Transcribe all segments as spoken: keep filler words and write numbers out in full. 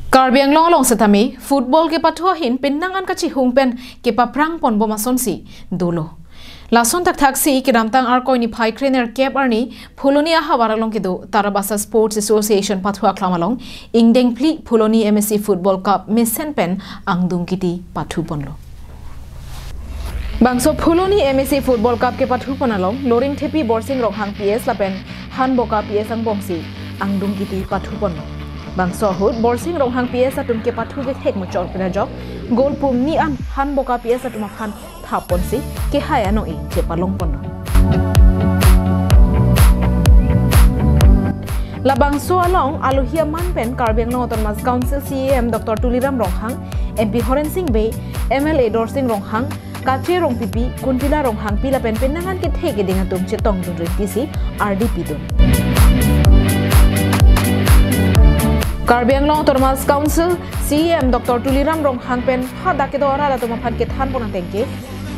Karbi Anglong along setame football kepathu ahin penang an kachihung pen kepaphrang pon bom asonsi dolo. Lason thakthak si kedamtang Arkoi niphai krenerkep arni Phuloni ahavar along kedo Tarabasa Sports Association pathu aklam along ingdeng phli Phuloni M A C Football Cup mesen pen angdung kiti pathu ponlo. Bangso Phuloni M A C Football Cup kepathu pon along Loringthepi Borsing Ronghang P S lapen Hanboka P S angbongsi angdung kiti pathu ponlo. Bangso ahut Borsing Ronghang P S atum kepathu kethek muchot pen ajok goal pum ni an Hanboka P S atum aphan thap ponsi kehai anoi chepalong ponlo. Labangso along alohi aman pen Karbi Anglong Autonomous Council C E M Doctor Tuliram Ronghang, M P Horen Sing Bey, M L A Dorsing Ronghang, Kache Rongpipi, Kuntila Ronghangpi lapen penang an kethe keding atum chetongdun rinti si ardi pidun. Karbi Anglong Autonomous Council C E M Doctor Tuliram Ronghang pen hadak kedo arat atum aphan kethan pon ateng ke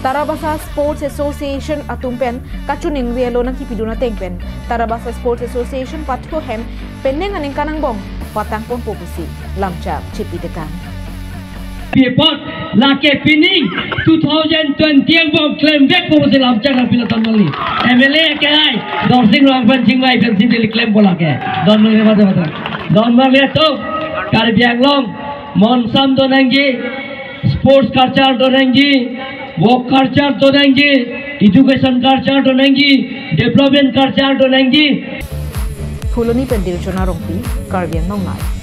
Tarabasa Sports Association atum pen kachiningri alo nangkipidun ateng pen Tarabasa Sports Association pathu ahin penang aningkan angbong patang ponpo pusi lamchak chipi tekang. Pipot lake pining two thousand twenty angbong klem vekpo pusi lamchak nangpilo Don Marli. M L A ke ai Dorsing Ronghang pen Sing Bey pensi dili klempo lake. Don Marli mata mata. Don Marli atum Karbi Anglong monsam donangji, sports culture donangji, work culture donangji, education culture donangji, development culture donangji. Phuloni pen Dilchona Rongpi, Karbi Anglong Live.